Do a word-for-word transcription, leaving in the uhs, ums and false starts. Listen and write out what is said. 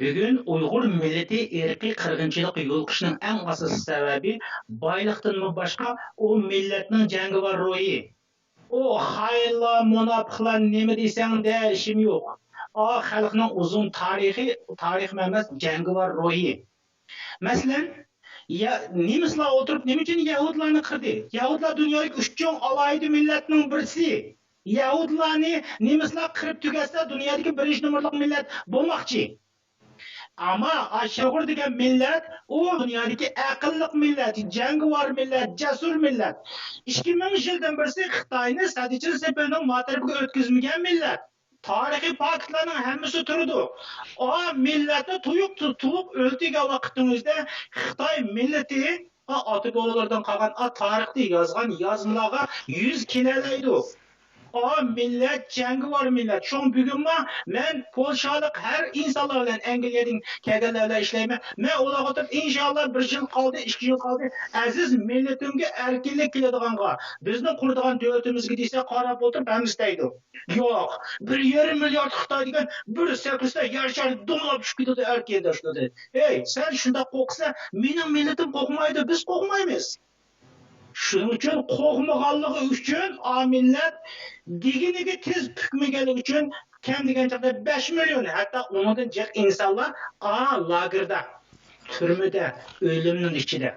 بۈگۈن ئۇيغۇر مىللىتى ئىرقىي قىرغىنچىلىققا يولۇقۇشنىڭ ئەڭ ئاساسىي سەۋەبى بايلىقتىنمۇ باشقا ئۇ مىللەتنىڭ جەڭگىۋار روھى. ئۇ خائىنلار، مۇناپىقلار نېمە دېسەڭ دە ئىشىم يوق. ئا خەلقنىڭ ئۇزۇن تارىخى، تارىخمۇ ئەمەس، جەڭگىۋار روھى. مەسىلەن، يا، نېمىسلار ئولتۇرۇپ نېمە ئۈچۈن يەھۇدىيلارنى قىردى؟ يەھۇدىيلار دۇنيادىكى ئۈچ چوڭ ئالاھىدە مىللەتنىڭ بىرسى. يەھۇدىيلارنى نېمىسلار قىرىپ تۈگەتسە، دۇنيادىكى بىرىنچى نومۇرلۇق مىللەت بولماقچى. ئەمما ئاشۇغۇر دېگەن مىللەت، ئۇ دۇنيادىكى ئەقىللىق مىللەت، جەڭگىۋار مىللەت، جەسۇر مىللەت. ئىككى مىڭ يىلدىن بىرسى خىتاينى سەددىچىن سېپىلنىڭ ماتەرىپىگە ئۆتكۈزمىگەن مىللەت. تارىخىي پاكىتلارنىڭ ھەممىسى تۇرىدۇ. ئا مىللەتنى تۇيۇق تۇ-، تۇغۇپ ئۆلتۈرگەن ۋاقتىڭىزدا خىتاي مىللىتى، ئا، ئاتا-بوۋىلىرىدىن قالغان، ئا، تارىختا يازغان يازمىلارغا يۈز كېلەلەيدۇ. ئا مىللەت جەڭگىۋار مىللەت. شۇڭا بۈگۈنمۇ مەن پولشالىق ھەر ئىنسانلار بىلەن، ئەنگلىيەدىن كەلگەنلەر بىلەن ئىشلەيمەن. مەن ئۇلارغا ئوتتۇرۇپ، ئىنشاللا، بىر يىل قالدى، ئىككى يىل قالدى، ئەزىز مىللىتىمگە ئەركىنلىك كېلىدىغانغا، بىزنىڭ قۇرىدىغان دۆلىتىمىزگە دېسە، قاراپ ئولتۇرۇپ ھەممىسى دەيدۇ. ياق، بىر يېرىم مىليارد خىتاي دېگەن بىر سەكرىسە يەر شارى دومىلاپ چۈشۈپ كېتىدۇ ئەركىن دەپ شۇنداق دېدى. ھەي، سەن شۇنداق قورقسا، مېنىڭ مىللىتىم قورقمايدۇ، بىز قورقمايمىز. شۇنىڭ ئۈچۈن قورقمىغانلىقى ئۈچۈن ئا مىللەت دېگىنىگە تېز پۈكمىگەنلىكى ئۈچۈن كەم دېگەن چاغدا بەش مىليون، ھەتتا ئۇنىڭدىن جىق ئىنسانلار ئا لاگېردا، تۈرمىدە، ئۆلۈمنىڭ ئىچىدە.